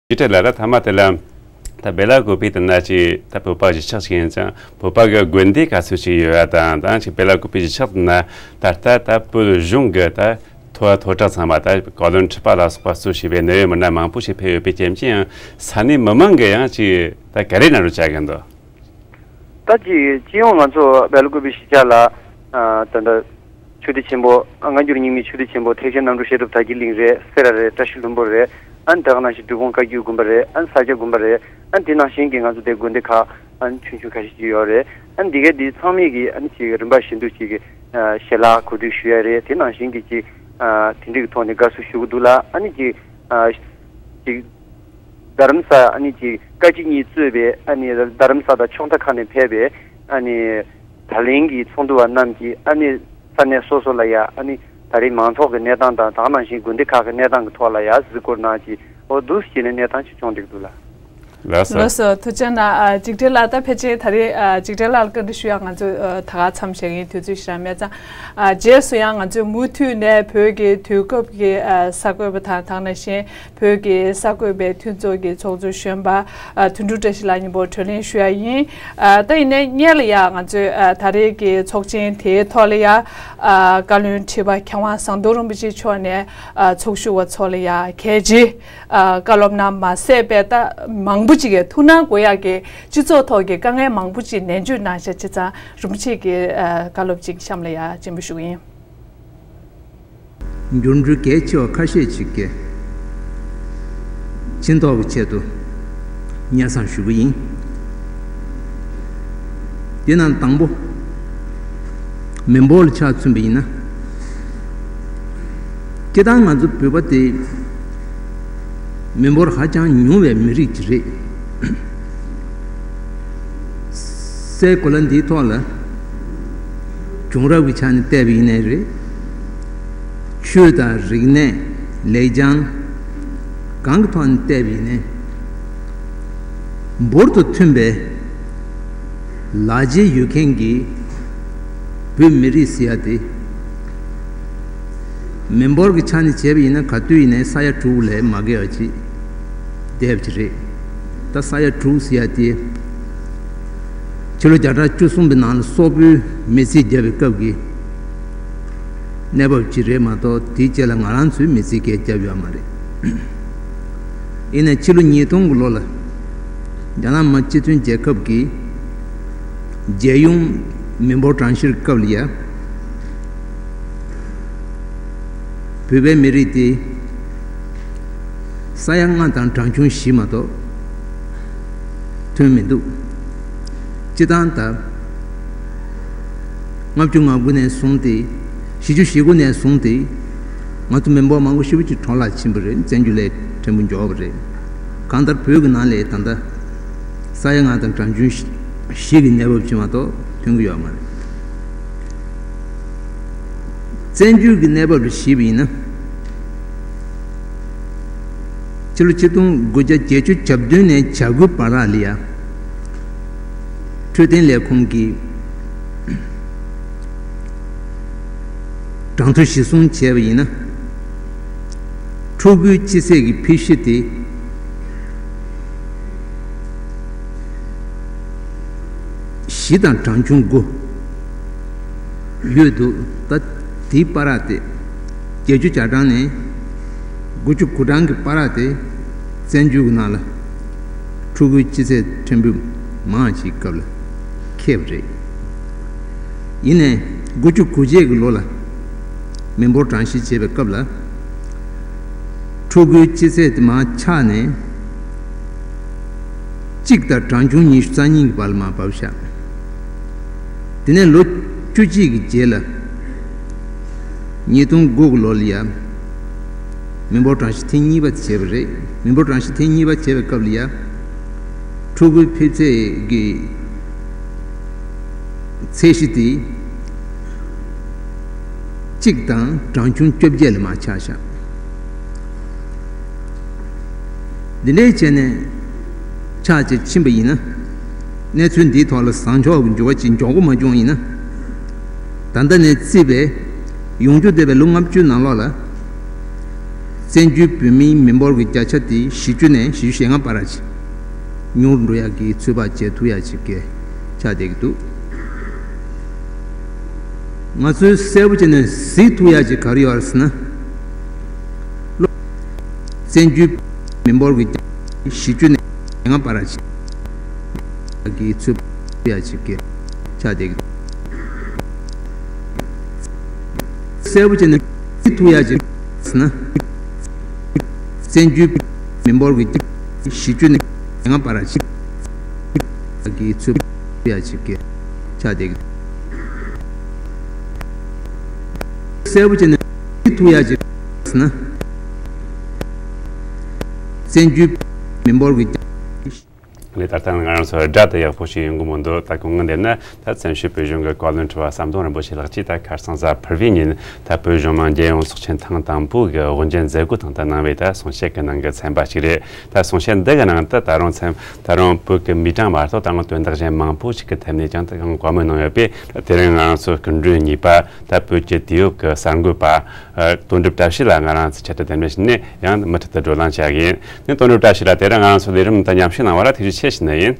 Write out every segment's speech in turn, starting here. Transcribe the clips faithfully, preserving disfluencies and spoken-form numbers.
ཅི་སྤྲད་ལ་ར་ཐ་མ་དེ་ལ། ད་སྦེ་ལ་ཀུ་པི་དེ་ན་ཅི་ད་བོད་པ་གཞིས་ཆགས་ཤིག་ཡིན་ཙང་བོད་པ་གི་དགོན་སྡེ་ག་ཚོད་ཅིག་ཡོད་ཡ་དང་དང་ཅི་སྦེ་ལ་ཀུ་པི་གཞིས་ཆགས་དེ་ན་ད་ལྟ་ད་བོད་གཞུང་གི་ད་མཐོ་མཐོ་གྲས་ཚང་མ་ད་བཀའ་བློན་ཁྲི་པ་ལ་སོགས་པ་གཙོ་བྱས་པའི་གནད་ཡོད་མི་སྣ་མང་པོ་ཞིག་ཕེབས་ཡོད་པའི་རྐྱེན་གྱིས་ཡང་ས་གནས་མི་མང་གི་ཡང་ཅི་ད་ག་རེ་གནང་རོགས་བྱ་གི་འདུག་ད་ཅི་སྤྱི་ཡོངས་ང་ཚོ་སྦེ་ལ་ཀུ་པི་གཞིས་ཆགས་ལ་ད་ད། ཆོས་སྡེ་ཆེན་པོ། སྔ་འགྱུར་རྙིང་མའི་ཆོས་སྡེ་ཆེན་པོ་ཐེག་ཆེན་རྣམ་གྲོལ་བཤད་སྒྲུབ་དར་རྒྱས་གླིང་རེད། སེ་ར་རེད། བཀྲ་ཤིས་ལྷུན་པོ་རེད། ཨ་ནི་དེ་ག་ནང་བཞིན་འབྲི་གུང་བཀའ་བརྒྱུད་དགོན་པ་རེད། ཨ་ནི་ས་སྐྱ་དགོན་པ་རེད། ཨ་ནི་དེ་ནང་བཞིན་གྱི་ང་ཚོ་དེ་དགོན་སྡེ་ཁག་ཨ་ནི་ཆུང་ཆུང་ཁ་ཤས་ཅིག་ཡོད་རེད། ཨ་ནི་འདི་གའི་འདི་ཚང་མས་ཀྱི་ཨ་ནི་ཅིག་རིམ་པ་བཞིན་དུ་ཅིག་ཞལ་ལག་གོ་སྒྲིག་ཞུ་ཡ་རེད། དེ་ནང་བཞིན་གྱི་ཅིག་དེ་འདྲའི་གི་ཐོག་ནས་དགའ་བསུ་ཞུ་གི་འདུག་ལ། ཨ་ནི་ཅིག་ཅིག་རྡ་རམ་ས་ཨ་ནི་ཅིག་བཀའ་སྤྱི་གཉིས་གཙོས་པའི་ཨ་ནི་རྡ་རམ་ས་དང་ཕྱོགས་མཐའ་ཁག་ནས་ཕེབས་པའི་ཨ་ནི་ད་ལན་གྱི་ཚོགས་འདུ་བ་རྣམས་ཀྱིས་ཨ་ནི་ས་གནས་སོ་སོ་ལ་ཡ་ཨ་ནི་ད་རེས་མང་ཚོགས་ཀྱི་གནས་སྟངས་དང་དེ་ནང་བཞིན་དགོན་སྡེ་ཁག་གི་གནས་སྟངས་ཀྱི་ཐོག་ལ་ཡ་གཟིགས་སྐོར་གནང་ཅིག་འོ་འདུག་བྱས་ནས་གནས་སྟངས་ཅིག་བྱུང་བསྡད་འདུག་ལ། ལགས་སོ། ལགས་སོ། ཐུགས་རྗེ་གནང་། ཨ་འཇིགས་བྲལ་ལགས། ད་ཕལ་ཆེར་ད་རེས་ཨ་འཇིགས་བྲལ་ལགས་ལ་བཀའ་འདྲི་ཞུ་ཡག་ང་ཚོས་ཨ་ད་ག་མཚམས་བཞག་གི་ཡིན། དུས་ཚོད་ཞེ་དྲག་མེད་ཙང་། ཨ་རྗེས་སུ་ཡང་ང་ཚོས་མུ་མཐུད་ནས་བོད་ཀྱི་དུས་སྐབས་ཀྱི་ཨ་གསར་འགོད་པ་དང་དེ་ནང་བཞིན་བོད་ཀྱི་གསར་འགོད་པའི་མཐུན་ཚོགས་ཀྱི་ཚོགས་གཙོ་གཞོན་པ་ཨ་དོན་གྲུབ་བཀྲ་ཤིས་ལགས་མཉམ་པོ་བགྲོ་གླེང་ཞུ་ཡག་ཡིན། ཨ་ད་ཡིན་ནའི་སྔོན་ལ་ཡ་ང་ཚོས་ཨ་ད་རེས་ཀྱི་ཚོགས་ཆེན་དེའི་ཐོག་ལ་ཡ་ཨ་བཀའ་བློན་ཁྲི་པ་མཁས་དབང་ཟམ་གདོང་རིན་པོ་ཆེ་མཆོག་ནས་ཨ་ཚོགས་ཞུགས་པ་ཚོ་ལ་ཡ་གལ་ཆེ་ཨ་བཀའ་སློབ་གནང་མ་ཟད་པའི་ད་མང་པོ་ཅིག་གི་ཐུགས་སྣང་དགོས་ཡག་གི་སྤྱི་ཚོགས་ཐོག་གི་དཀའ་ངལ་མང་པོ་ཅིག་ནན་བརྗོད་གནང་བཞག་བྱས་ཙང་རིན་པོ་ཆེ་གི་ཨ་བཀའ་སློབ་ཅིག་གཤམ་ལ་ཡ་སྤྱན་འབུལ་ཞུ་གི་ཡིན། འགྱུར་འགྲོས་གལ་ཆེ་བ་ཁ་ཤས་ཤིག་གི་ཕྱིན་ཐོག་གི་ཆེད་དུ་སྙན་སེང་ཞུ་གི་ཡིན། དེ་ནང་དང་པོ། མི་འབོར་ལ་ཆ་མཚོན་པ་ཡིན་ན། སྤྱིར་བཏང་ང་ཚོ་བོད་པ་དེ་མི་འབོར་ཧ་ཅང་ཉུང་བའི་མི་རིགས་ཅིག་རེད། སའི་གོ་ལ་འདིའི་ཐོག་ལ་བྱུང་རབས་ཀྱི་ཆ་ནས་བལྟས་པ་ཡིན་ནའི་རེད། ཆོས་དང་རིག་གནས་ལེགས་བྱང་གང་གི་ཐོག་ནས་བལྟས་པ་ཡིན་ནའི་འབུར་དུ་ཐོན་པའི་ལག་རྗེས་ཡོད་མཁན་གྱི་བོད་མི་རིགས་ཟེར་ཡ་དེ། མི་འབོར་གྱི་ཆ་ནས་བྱས་པ་ཡིན་ན་ག་དུས་ཡིན་ནའི་ས་ཡ་དྲུག་ལས་མ་བརྒལ་བ་ཅིག་བསྡད་པ་ཅིག་རེད། ད་ས་ཡ་དྲུག་ཟེར་ཡ་དེ་ཕྱི་ལོ་བརྒྱ་ཕྲག་བཅུ་གསུམ་པའི་ནང་ལ་སོག་པོའི་མི་སེར་བརྒྱབ་པའི་སྐབས་ཀྱི་གནས་བབ་ཅིག་རེད་མ་གཏོགས་དེའི་རྗེས་ལ་ང་རང་ཚོས་མི་སེར་སྐད་བརྒྱབ་ཡོད་མ་རེད། ཡིན་ནའི་ཕྱི་ལོ་ཉིས་སྟོང་གི་ལོ་ལ་རྒྱ་ནག་མི་དམངས་སྤྱི་མཐུན་རྒྱལ་ཁབ་ཀྱི་རྒྱལ་ཡོངས་མི་འབོར་གྲངས་བཤེར་སྐབས་ལ་ཡ། བོད་པའི་མི་རིགས་དེ་ས་ཡ་ལྔ་དང་གྲངས་ཆུང་བཞི་མ་གཏོགས་ཐོན་མི་འདུག་སྤྱིར་བཏང་ད་ལྔ་བཅུ་ང་དགུ་ནས་བཟུང་སྟེ་བཞི་བཅུ་ཞེ་དགུ་ནས་བཟུང་སྟེ་ང་ཚོ་མི་འབོར་མང་པོ་ཞེ་པོ་ཅིག་འཕྲོ་བརླག་ཕྱིན་པ་རེད། བཙན་བྱོལ་ལས་ཕྲན་བུ་འབྱོར་བ་རེད། གང་ལྟར་བོད་ཀྱི་ནང་ལ་ད་ལྟ་ས་ཡ་ལྔ་དང་གྲངས་ཆུང་བཞི་གི་གནས་བབ་ཅིག་མ་གཏོགས་ཐོན་གྱི་ཡོད་མ་རེད། བཙན་བྱོལ་གྱི་གནས་བབ་ལ་གཞིགས་པ་ཡིན་ན། ཕྱི་ལོ་ཆིག་སྟོང་དགུ་བརྒྱ་བརྒྱད་ཅུ་གྱ་བདུན་ནས་གྱ་དགུ་བར་ལ་ཡ། འཕྲོད་བསྟེན་ལས་ཁུངས་ཀྱིས་གྲངས་ཐོ་གཞིར་བཟུང་བྱས་པ་ཡིན་ན། ཕྲུ་གུའི་སྤྱི་ཚེས་ཀྱི་ཕལ་ཆེར་དེ་བཞི་དང་གྲངས་ཆུང་དགུ་ཡོད་འདུག་ད་དེའི་བར་དེ་བརྒྱད་ཅུ་གྱ་གྲངས་ནས་དགུ་བཅུ་གོ་གྲངས་ཀྱི་བར་དེ་བཙན་བྱོལ་གྱི་ནང་ལ་ཕྲུ་གུའི་སྤྱི་ཚེས་ཕྲན་བུ་མང་ཞིག་སྐབས་ལ་འཁེལ་བ་རེད། ཡིན་ནའི་དགུ་བཅུ་གོ་གཅིག་གི་ལོ་ལ་མི་འབོར་གྲངས་བཤེར་བྱས་པའི་སྐབས་ལ་ཕྲུ་གུའི་སྤྱི་ཚེས་དེ་མར་ཆག་ནས་གཅིག་དང་གྲངས་ཆུང་ཉི་ཤུ་རྩ་གཉིས་ཀྱི་བར་ལ་མར་བབས་ཤག་དེ་ནས་ལོ་བཅུ་གཅིག་གི་རྗེས་ལ་ཉིས་སྟོང་དགུ་གི་ལོ་ལ་ཡ། མི་འབོར་གྲངས་བཤེར་ཐེངས་གཉིས་པ་དེ་བྱས་པ་རེད། མི་འབོར་གྲངས་བཤེར་ཐེངས་གཉིས་པ་བྱས་པའི་སྐབས་ལ་ཡ། ཕྲུ་གུའི་ཕེབས་ཚད་ཀྱི་ཚད་གཞི་དེ་གཅིག་དང་གྲངས་ཆུང་བཅོ་བརྒྱད་ལ་མར་ཆག་ཤག་འདི་འདྲའི་བྱས་ནས་ཆག་ཅིག་ཕྱིན་པ་ཡིན་ན། གནས་ཚུལ་འདིའི་ཐོག་ལ་བཟང་ཕྱོགས་ཀྱི་འགྱུར་བ་ཅིག་འབྱུང་གི་མ་བྱུང་ཡིན་ན། ད་ལྟ་ནས་བརྩིས་པའི་ཡོང་རྒྱུ་བསྡད་པའི་ལོ་ལྔ་བཅུའི་ནང་ལོགས་ལ། བཙན་བྱོལ་བོད་མིའི་མི་འབོར་གྱི་བརྒྱ་ཆ་དེ་བཞི་བཅུ་ནས་བཞི་བཅུ་ཞེ་ལྔ་བར་ཅིག་ཉུང་རུ་འགྲོ་ཡག་གི་ཚོད་དཔག་བྱེད་ཐུབ་ཡག་ཅིག་གི་ཆགས་བསྡད་ཀྱི་འདུག་ང་ཚོས་གསལ་པོ་བྱས་ནས་གཟིགས་ཐུབ་ཡག་ཅིག་ག་རེ་ཡོད་རེད་ཟེར་ན། བཙན་བྱོལ་མི་འབོར་གྱི་བཞི་བཅུ་ནས་ལྔ་བར་ཞིག་གི་ཚུད་ཡ་ཅིག་གི་ཆ་དེ་གསལ་པོ་བྱས་ནས་ཐུག་ཡ་ཅིག་ཟེར་ན། བཙན་བྱོལ་མི་འབོར་གྱི་བཞི་བཅུ་ནས་ལྔ་བར་ཞིག་གི་ཚུད་ཡ་ཅིག་གི་ཆ་དེ་གསལ་པོ་བྱས་ནས་ཐུག་ཡ་ཅིག་ཟེར་ན། བཙན་བྱོལ་མི་འབོར་གྱི་ལས་ད་ལྟ་ང་རང་ཚོ་སྒྲ་དེ་ཡག་པོ་ཞིག་ཡོང་གི་མི་འདུག་ད་གོང་གི་འདིར་ནི་ད་བཙན་བྱོལ་བོད་གཞུང་གི་བཀའ་བློན་ཁྲི་པ་ཟམ་གདོང་རིན་པོ་ཆེ་ལགས་ཀྱིས་ད་ཁ་སང་གཟའ་ཕུར་བུའི་ཉིན་ད་བོད་གཞུང་མང་རྒྱལ་ཡོངས་ཚོགས་ཆེན་ཐེངས་དང་པོ་གི་དབུ་འབྱེད་མཛད་སྒོའི་སྟེང་དུ་གནང་བའི་ད་གསུང་བཤད་ཀྱི་ནང་གི་ཚན་པ་ཞིག་རེད། ད་གསུང་བཤད་འདི་གི་ནང་དུ་ད་རུང་ཚན་ད་རུང་བོད་ཀྱི་མི་གྲངས་མ་གཏོགས་ད་རུང་དོན་དག་གཞན་མང་པོ་ཞིག་གི་ཐད་ནས་ཀྱང་ད་གང་བཀའ་མོལ་གནང་ཡོད་པས། དེ་རིང་ང་རང་ཚོ་སྐུ་མགྲོན་གཉིས་པ་ད་བོད་ཀྱི་དུས་བབ་ཀྱི་གསར་འགོད་པ། ཨ། དོན་གྲུབ་བཀྲ་ཤིས་ལགས་ང་རང་ཚོའི་ཆེད་དུ་གདན་འདྲེན་ཞུས་ནས་ཡང་མུ་མཐུད་དུ་བགྲོ་གླེང་བྱ་གི་ཡིན། ནས་དོན་གྲུབ་བཀྲ་ཤིས་ལགས་དེ་རིང་ང་རང་ཚོའི་ལས་རིམ་དུ་མཉམ་ཞུགས་གནང་བ་ལ་ཐུགས་རྗེ་ཆེ་ཞུ་ནི་ཡིན།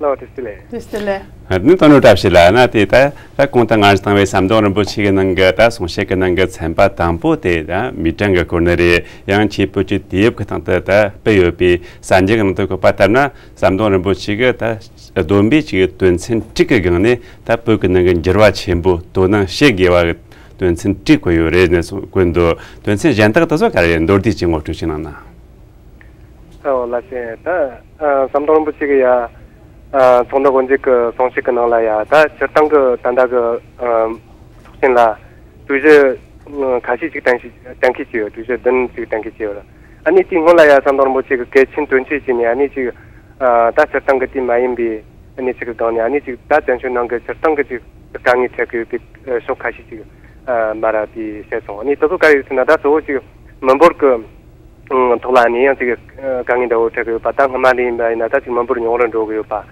ལགས་བཀྲ་ཤིས་བདེ་ལེགས། བཀྲ་ཤིས་བདེ་ལེགས། ཨ། ནས་དོན་གྲུབ་བཀྲ་ཤིས་ལགས་ན་དེ་ད་ད་གོང་དུ་ང་རང་ཚོ་བཏང་བའི་ཟམ་གདོང་རིན་པོ་ཆེ་གི་ནང་གི་ད་གསུང་བཤད་ཀྱི་ནང་གི་ཚན་པ་དང་པོ་དེ་ད་མི་གྲངས་ཀྱི་སྐོར་ནི་རེད། ཡང་ཆེས་བོད་ཀྱི་དུས་བབ་ཀྱི་སྟེང་དུ་ད་སྤེལ་ཡོད་པའི་གསར་འགྱུར་གྱི་ནང་དུ་བཀོད་པ་ལྟར་ན་ཟམ་གདོང་རིན་པོ་ཆེ་གི་ད་བསྡོམས་པའི་ཅིག་དོན་ཚན་དྲུག་གི་སྒང་ནས་ད་བོད་ཀྱི་ནང་གི་འགྱུར་བ་ཆེན་པོ་དོ་སྣང་བྱེད་དགོས་པ་གི་དོན་ཚན་དྲུག་བཀོད་ཡོད་རེད་ནས་བཀོད་འདུག་དོན་ཚན་གཞན་དག་དེ་ཚོ་ག་རེ་མདོར་བསྡུས་ཀྱིས་ངོ་སྤྲོད་ཅིག་གནང་ན། ཨོ་ལགས་སེ། ད་ཨ་ཟམ་གདོང་རིན་པོ་ཆེ་གི་ཡ་ཨ་ཚོགས་འདུ་དབུ་འབྱེད་ཀྱི་གསུང་བཤད་ཀྱི་ནང་ལ་ཡ་ད་སྤྱིར་བཏང་གི་ད་ལྟ་གི་ཨ་ཚོགས་ཆེན་ལ་གྲོས་གཞི་ཁ་ཤས་ཅིག་གཏན་འཁེལ་གཏན་འཁེལ་བྱས་ཡོད། གྲོས་གཞི་བདུན་ཅིག་གཏན་འཁེལ་བྱས་ཡོད། ཨ་ནི་དེའི་སྔོན་ལ་ཡ་ཟམ་གདོང་རིན་པོ་ཆེ་གི་གལ་ཆེན་དོན་ཆེ་བྱས་ནས་ཨ་ནི་ཅིག་ཨ་ད་སྤྱིར་བཏང་གི་དེ་མ་ཡིན་པའི་གནས་ཚུལ་གྱི་སྒང་ནས་ཨ་ནི་ཅིག་ད་བཙན་བྱོལ་ནང་གི་སྤྱིར་བཏང་གི་ཅིག་དཀའ་ངལ་འཕྲད་ཀྱི་ཡོད་པའི་ཕྱོགས་ཁ་ཤས་ཅིག་ཨ་མ་ར་དེ་བཤད་སོང་། ཨ་ནི་དེ་ཚོ་ག་རེ་ཡོད་ཟེར་ན་ད་གཙོ་བོ་ཅིག་མི་འབོར་གྱི་ཐོག་ལ་ཨ་ནི་ཡང་ཅིག་དཀའ་ངལ་འདྲ་བོ་འཕྲད་ཀྱི་ཡོད་པ། ད་སྔོན་མ་ནས་ཡིན་པ་ཡིན་ན་ད་ཅིག་མི་འབོར་ཉུང་རུ་འགྲོ་གི་ཡོད་པ། ཨ་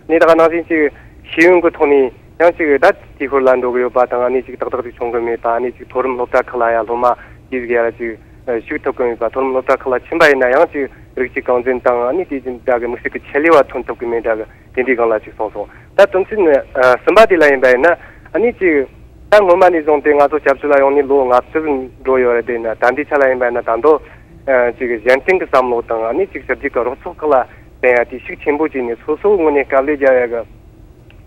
ནི་ད་ག་ནང་བཞིན་ཅིག་ཤེས་ཡོན་གྱི་ཐོག་ནས་ཡང་ཅིག་ད་དེའི་ཤོར་ལ་འགྲོ་གི་ཡོད་པ་དང་། ཨ་ནི་ཅིག་ཏག་ཏག་ཅིག་བྱུང་གི་མེད་པ། ཨ་ནི་ཅིག་མཐོ་རིམ་སློབ་གྲྭ་ཁག་ལ་ཡང་སློབ་མ་དེ་ཟིག་ཡར་ཅིག་ཞུགས་ཐུབ་ཀྱི་མེད་པ། མཐོ་རིམ་སློབ་གྲྭ་ཁག་ལ་ཕྱིན་པ་ཡིན་ན་ཡང་ཅིག་རིགས་གཅིག་རྐང་འཛིན་དང་། ཨ་ནི་དེ་འདྲ་གི་དམིགས་བསལ་གྱི་ཆེད་ལས་པ་ཐོན་ཐུབ་ཀྱི་མེད་འདྲ་གི་དེ་འདྲའི་སྒང་ལ་ཅིག་གསུངས་སོང་། ད་དོན་ཚན་ཨ་གསུམ་པ་དེ་ལ་ཡིན་པ་ཡིན་ན་ཨ་ནི་ཅིག་ད་སྔོན་མ་ནས་བཟུང་སྟེ་ང་ཚོ་སྐྱབས་བཅོལ་ལ་ཡོང་ནས་ལོ་ལྔ་བཅུ་འགྲོ་ཡོད་རེད། དེ་ན་ད་ལྟའི་ཆ་ལ་ཡིན་པ་ཡིན་ན་ད་དུང་ཨ་ཅིག་གཞན་དོན་གྱི་བསམ་བློ་དང་། ཨ་ནི་ཅིག་ཕྱི་རྒྱལ་གྱི་རོགས་ཚོགས་ཁག་ལ་བརྟེན་ཡ་དེ་ཤུགས་ཆེན་པོ་བྱས་ནས་སོ་སོའི་ངོས་ནས་དཀའ་ལས་རྒྱག་ཡ་གི་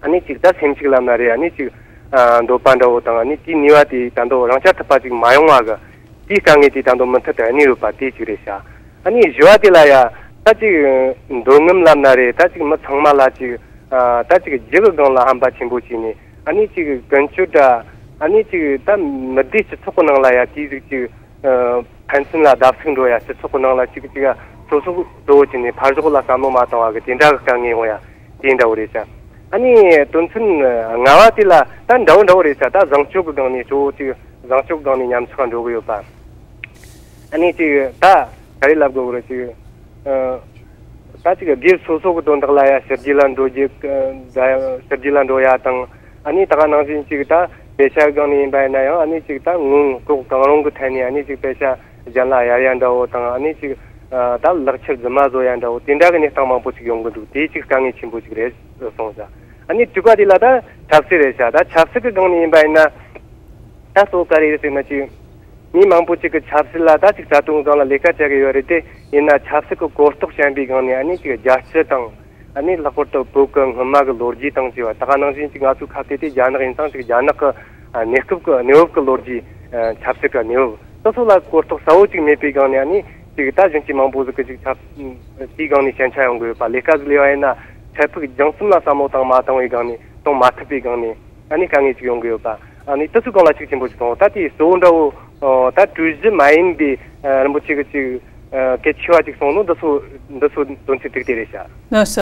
ཨ་ནི་ཅིག་ད་སེམས་ཤུགས་ལབ་ན་རེད། ཨ་ནི་ཅིག་ཨ་འདོད་པ་འདྲ་བོ་དང་། ཨ་ནི་དེའི་ནུས་པ་དེ་ད་དུང་རང་རྐྱ་ཐུབ་པ་ཅིག་མ་ཡོང་བ་གི་དེའི་དཀའ་ངལ་དེ་ད་དུང་མུ་མཐུད་དུ་གནས་ཡོད་པ་དེ་གཅིག་རེད་ཤག་ཨ་ནི་བཞི་བ་དེ་ལ་ཡ་ད་ཅིག་འདོད་རྔམ་ལབ་ན་རེད། ད་ཅིག་མི་ཚང་མ་ལ་ཅིག་ཨ་ད་ཅིག་རྒྱུ་གི་སྒང་ལ་ཧམ་པ་ཆེན་པོ་བྱས་ནས་ཨ་ནི་ཅིག་ཀུན་སྤྱོད་འདྲ། ཨ་ནི་ཅིག་ད་མི་བདེ། སྤྱི་ཚོགས་ཀྱི་ནང་ལ་ཡ་དེ་ཟིག་ཅིག་ཨ་ཕན་ཚུན་ལ་བརྡབ་གསིག་འགྲོ་ཡ། སྤྱི་ཚོགས་ཀྱི་ནང་ལ་ཅིག་ཅིག་སོ་སོ་གཙོ་བོ་བྱས་ནས་ཕར་ཕྱོགས་ལ་བསམ་བློ་མ་བཏང་བ་གི་དེ་འདྲ་གི་དཀའ་ངལ་ཡོང་ཡ་དེ་འདྲ་བོ་རེད་ཤག་ཨ་ནི་དོན་ཚན་ལྔ་པ་དེ་ལ་ད་འདྲ་བོ་འདྲ་བོ་རེད་ཤག་ད་བཟང་སྤྱོད་ཀྱི་སྒང་ནས་གཙོ་བོ་ཅིག་བཟང་སྤྱོད་ཀྱི་སྒང་ནས་ཉམས་ཆག་འགྲོ་གི་ཡོད་པ། ཨ་ནི་ཅིག་ད་ག་རེ་ལབ་དགོས་རེད། ཅིག་ཨ་ད་ཅིག་སྒེར་སོ་སོ་གི་དོན་དག་ལ་ཡ་ཕྱི་རྒྱལ་ལ་འགྲོ་རྒྱུ། ཕྱི་རྒྱལ་ལ་འགྲོ་ཡ་དང་། ཨ་ནི་ད་ག་ནང་བཞིན་ཅིག་ད་པེ་ཤ་སྒང་ནས་ཡིན་པ་ཡིན་ན་ཡང་ཨ་ནི་ཅིག་ད་དངུལ་ལྐོག་གང་རུང་གི་ཐད་ནས་ཨ་ནི་ཅིག་པེ་ཤ་གཞན་ལ་གཡར་ཡ་འདྲ་བོ་དང་། ཨ་ནི་ཅིག་ཨ་ད་ལག་ཁྱེར་རྫུན་མ་བཟོ་ཡ་འདྲ་བོ་དེ་འདྲ་གི་གནས་སྟངས་མང་པོ་ཅིག་ཡོང་གི་འདུག་དེ་ཅིག་དཀའ་ངལ་ཆེན་པོ་ཅིག་རེད་གསུངས་ཤག་ཨ་ནི་དྲུག་པ་དེ་ལ་ད་ཆབ་སྲིད་རེད་ཤག་ད་ཆབ་སྲིད་ཀྱི་སྒང་ནས་ཡིན་པ་ཡིན་ན། ད་གཙོ་བོ་ག་རེ་རེད་ཟེར་ན། ཅིག་མི་མང་པོ་ཅིག་གི་ཆབ་སྲིད་ལ་ད་ཅིག་ད་དུང་སྒང་ལ་ལས་ཀ་བྱ་གི་ཡོད་རེད་དེ། ཡིན་ན་ཆབ་སྲིད་ཀྱི་གོ་རྟོགས་ཞན་པའི་སྒང་ནས་ཨ་ནི་ཅིག་རྒྱལ་སྤྱི་དང་། ཨ་ནི་ལྷག་པར་དུ་བོད་ཀྱི་སྔོན་མ་གི་ལོ་རྒྱུས་དང་བཅས་པ། ད་ག་ནང་བཞིན་ཅིག་ང་ཚོའི་ཁ་གཏད་དེ་རྒྱ་ནག་ཡིན་ཙང་། ཅིག་རྒྱ་ནག་གི་ཨ་གནས་སྐབས་ཀྱི་གནས་བབ་ཀྱི་ལོ་རྒྱུས། ཨ་ཆབ་སྲིད་ཀྱི་གནས་བབ་དེ་ཚོ་ལ་གོ་རྟོགས་གསལ་བོ་ཅིག་མེད་པའི་སྒང་ནས་ཨ་ནི་ཅིག་ད་གཞོན་སྐྱེས་མང་པོ་ཟིག་གི་ཅིག་ཆབ་དེའི་སྒང་ནས་ཞན་ཆ་ཡོང་གི་ཡོད་པ། ལས་ཀ་ཟིག་ལས་པ་ཡིན་ན་འཕྲལ་ཕུགས་རྒྱང་གསུམ་ལ་བསམ་བློ་བཏང་མ་བཏང་བའི་སྒང་ནས། གཏོང་མ་ཐུབ་པའི་སྒང་ནས་ཨ་ནི་དཀའ་ངལ་ཅིག་ཡོང་གི་ཡོད་པ། ཨ་ནི་དེ་ཚོའི་སྒང་ལ་ཤུགས་ཆེན་པོ་ཞིག་གཏོང་། ད་དེའི་གཙོ་བོ་འདྲ་བོ། ཨོ་ད་གྲོས་གཞི་མ་ཡིན་པའི་ཨ་རིན་པོ་ཆེ་གི་ཅིག་ཨ་གལ་ཆེ་བ་ཅིག་གསུངས་ནོ་འདི་ཚོ་འདི་ཚོ་དོན་ཚན་དྲུག་དེ་རེད་ཤག་ལགས་སོ།